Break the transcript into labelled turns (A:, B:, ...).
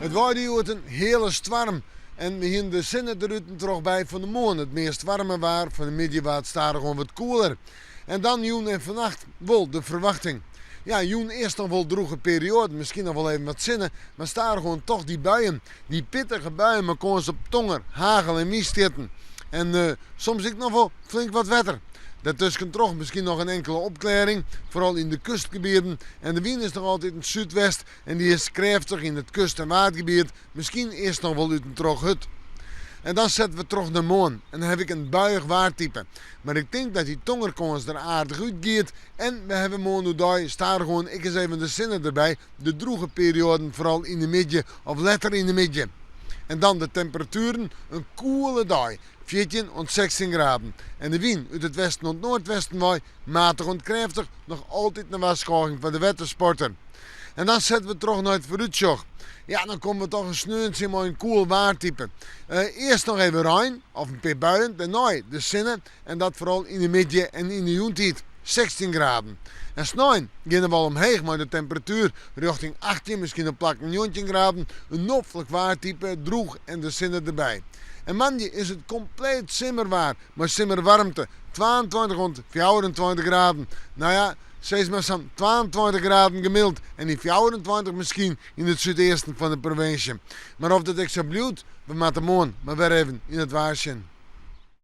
A: It waaide hjoed in heale stoarm en we hiene de sinne der út en troch by. Fan 'e moarn it meast waarme waar, fan 'e middei waard stadichoan wat koeler. En dan jûn en fannacht wol de ferwachting. Ja, jûn earst noch wol drûge perioaden, miskien noch wol even wat sinne, mar stadichoan toch dy buien. Dy pittige buien mei kâns op tonger, hagel en wynstjitten. En soms ek noch wol flink wat wetter. Dêrtuskentroch miskien noch in inkele opklearring, foaral yn de kustgebieten. En de wyn is noch altyd in súdwest en dy is krêftich yn it kust en waadgebiet, miskien earst noch wol út en troch hurd. En dan sette we troch nei moarn en dan haw ik in buiïch waartype. Mar ik tink dat dy tongerkâns der aardich útgiet en we hawwe moarn oerdei stadichoan ek ris even de sinne derby, de drûge perioaden foaral yn de middei of letter yn de middei. En dan de temperatueren, in koele dei, 14 oant 16 graden. En de wyn út it westen oant noardwesten wei, matich oant krêftich, noch altyd in warskôging foar de wettersporter. En dan sette we troch nei it foarútsjoch. Ja, dan komme we toch in sneon tsjin mei in koel waartype. Earst noch even rein of in pear buien, dêrnei de sinne en dat foaral yn de middei en yn de jûntiid. 16 graden. En snein geane we al omheech mei de temperatuer rjochting 18, miskien op plakken 19 graden. In noflik waartype, drûch en de sinne derby. En moandei is it kompleet simmerwaar mei simmerwaarmte, 22 oant 24 graden. No ja, sis mar sa'n 22 graden gemiddeld en dy 24 miskien yn it súdeasten fan de provinsje. Mar oft it ek sa bliuwt, we moatte moarn mar wer even yn it waar sjen.